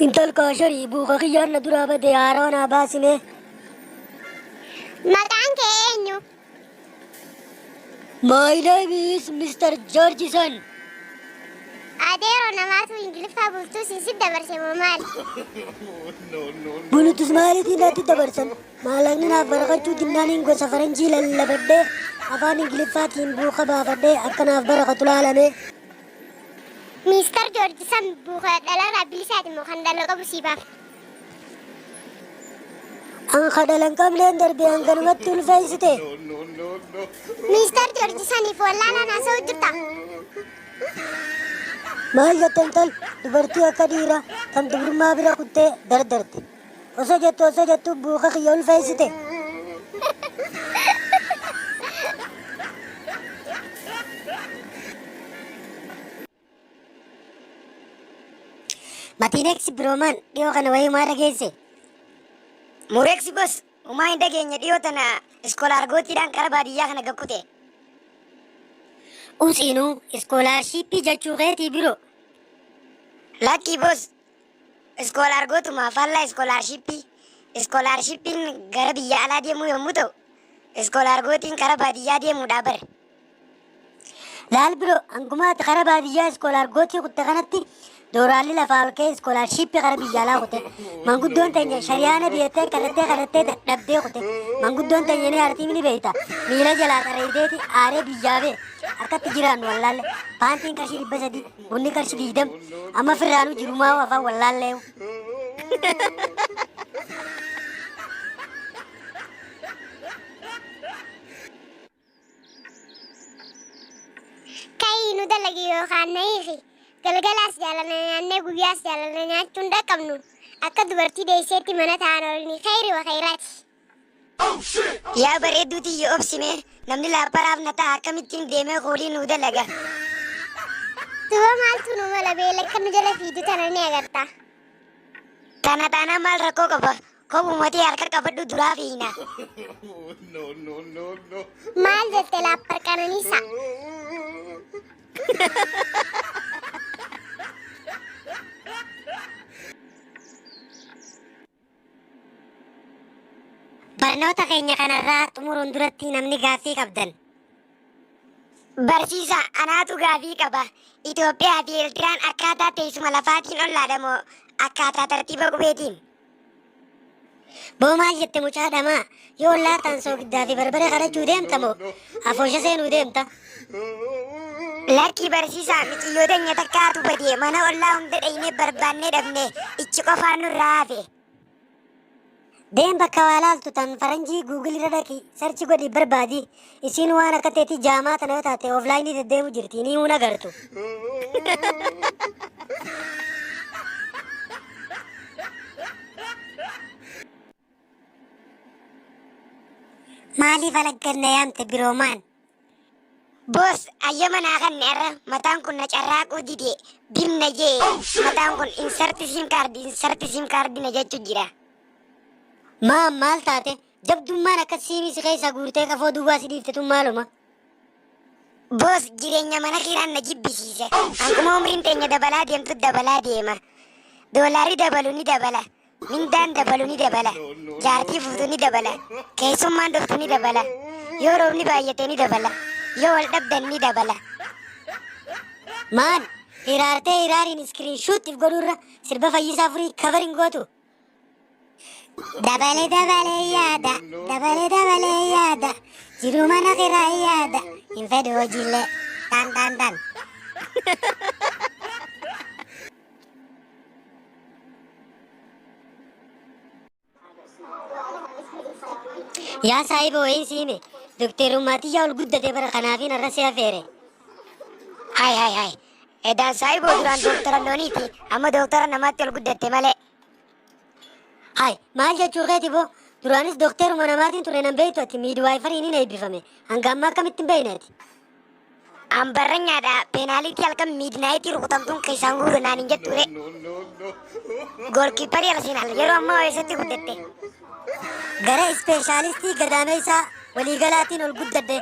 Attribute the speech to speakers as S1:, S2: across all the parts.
S1: Intal kaasharii buuka kiyyaan na duraa bade haarawa naa baasime.
S2: Maqaan kee eenyu?
S1: My name is Mr. Georgeson.
S2: Adeeroo namaatu Ingiliffaa bultuu siin si dabarse moo maali?
S1: Bulutus maaliitiin natti dabarsan? Maallaqni naaf barakachuu dinnaaniin gosa faranjii lallabadhee afaan Ingiliffaatiin buuka baafadhee akka naaf barakatu laalame.
S2: Miistar Joorjisan buuka dhalarraa bilisaati moo kan dhala qabu sii baafna?
S1: An ka dhala hin qabneen darbe hanganumatti ulfeessite.
S2: Miistar Joorjisaniif wallaalaan haasa'u jirta?
S1: Maal jette intal dubartii akka dhiira kan dubrummaa bira kuttee dardarte. Osoo jettu osoo jettu buuka kiyya ulfeessite. Matiineeksi biroomaan dhiyoo kana wayii maa dhageesse?
S3: Mureeksi bos umaa hin dhageenye dhiyoo tana iskoolaargootiidhaan kara baadiyyaa kana gakkute.
S1: Usiinuu iskoolaarshiippii jechuu keetii biroo.
S3: Lakkii bos iskoolaargootuma faallaa iskoolaarshiippii. Iskoolaarshiippiin gara biyya alaa deemuu yommuu ta'u, iskoolaargootiin kara baadiyyaa deemuudhaa bare.
S1: Laal biro hanguma ati kara baadiyyaa iskoolaargootii kutte kanatti dooraalli lafaa ol ka'ee iskoolaarshiippii kara biyya alaa kute. Manguddoon teenya shari'aana biyattee kadhattee kadhattee dadhabdee kute. Manguddoon teenya ni aartii ni beekta. Miila jalaa xareeydeeti aaree biyyaa bee. Akkatti jiraannu wallaalle. Paantiin qarshii 300, bunni qarshii 20. Amma firraanuu jirumaa afaan wallaallee.
S2: Ka'ii nu dalagi yookaan na hiiki. Galgalaas jaalala nyaannee guyyaas jaalala nyaachuun dhaqqabnu. Akka dubartii deesseetti mana ta'an oolni khayri wa khayraati.
S3: Yaa bareedduu tiyya obsime namni laapparaaf na ta'a akkamittiin deemee kuulii nuu dalaga.
S2: Duba maaltu nu mala beela akka nu jala fiidu tana ni agarta.
S3: Tana taanaan maal rakkoo qaba? Kophuma tee harka qabadhu duraa fiina.
S2: Maal jette laappar qananiisaa?
S1: Barnoota keenya kanarraa xumuruun duratti namni gaaffii qabdan.
S3: Barsiisa anaatu gaafii qaba. Itoophiyaa fi Eertiraan akkaataa teessuma lafaatiin ollaadha moo akkaataa tartiiba qubeetiin?
S1: Boo maal jette mucaa dhamaa? Yoo ollaa ta'an soogiddaa fi barbare kadhachuu deemta moo afoosha seenuu deemta?
S3: Lakki barsiisaa miciyyoo teenya takkaatu badee mana ollaa hunda dhaynee barbaannee dhabne ichi qofaan nurraa hafe.
S1: Deem bakka waa laaltu tan faranjii Google irra dhaqi search godhi barbaadi. Isiin waan akka teetii jaamaa tana yoo taate offline deddeemu jirti ni hin agartu. Maaliif alagganna yaamte biroomaan?
S3: Boss ayyama naa kanne arra mataan kun na carraaquu dide bim na jee mataan kun insert sim card insert sim card na jechu jira.
S1: Maa maal taate? Jabdummaan akka siimii si keessaa guurtee qafoo duwwaa si dhiifte tun maaluma?
S3: Boss jireenya mana kiraan na jibbisiise. Hanguma umriin teenya dabalaa deemtu dabalaa deema. Doolaarri dabalu ni dabala. Mindaan dabalu ni dabala. Jaartii fuutu ni dabala. Keessummaan dhuftu ni dabala. Yoo roobni baay'ate ni dabala. Yoo wal dhabdan ni dabala.
S1: Maan hiraartee hiraariin iskiriin shuut if godhuurra sirba fayyisaa furii cover hin gootu. Dabale dabale yaada, dabale dabale yaada, jiruu mana kiraa yaada, hin fedhu hojiillee. Daan daan daan. Yaa saahiba wayiin si hime dokteerummaa tiyyaa ol guddate bara kanaafiin har'a si afeere.
S3: Hay hay hay. Edaan saahiboo duraan dooktara looniiti amma dooktara namaatti ol guddatte malee.
S1: Hay maal jechuu keeti boo duraanis dokteeruma namaatiin ture nan beektu ati miidwaayifariin hin eebbifame hanga ammaa akkamitti hin beekne ati.
S3: An barranyaadha peenaalitii halkan miidnaayitii rukutamtuun keessaan guuru naan hin jettu ree. Goolkiipparii Arsenaal yeroo ammaa eessatti guddatte?
S1: Gara ispeeshaalistii gadaameessaa waliigalaatiin ol guddadhe.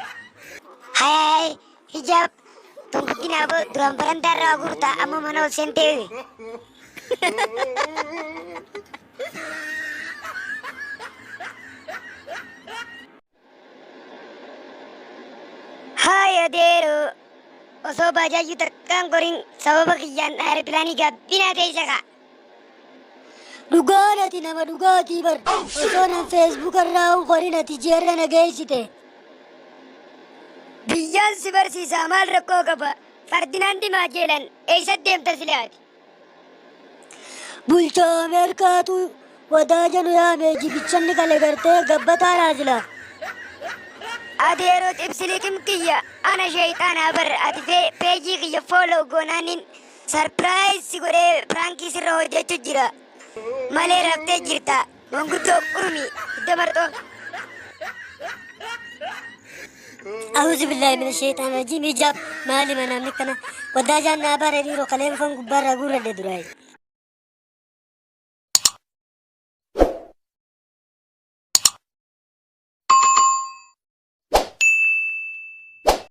S3: Hay hay hay hijaab tun guddinaa boo duraan barandaa irraa guurta amma mana ol seentee. Haaya deeroo, osoo baajaayyuu takkaan gorin sababa kiyyaan aeropilaanii gabbinaa teessa kaa.
S1: Dhugaan ati nama dhugaatii bar. Osoo nan feesbuuka irraa hin qorin ati ji'arra na geessite.
S3: Biyyaan si barsiisaa maal rakkoo qaba? Fardinaandi Maajeelan eessa deemta silaati?
S1: Bulchaa Ameerikaatu wadaaja nu yaame jibichanni kale gartee gabbataa laasila.
S3: Adeeroo xibsiliqim kiyya ana sheeyxaanaa bar ati peejii kiyya follow goonaanin surprise si godhee prankii sirra hojjechuu jira. Malee raftee jirta. Manguddoo qurmi hidda marxoo.
S1: أعوذ بالله من الشيطان الرجيم. Ijaab maali manaamni kana wadaajaan naa bara dhiiroo kalee bifan gubbaarraa guurradhe duraayi.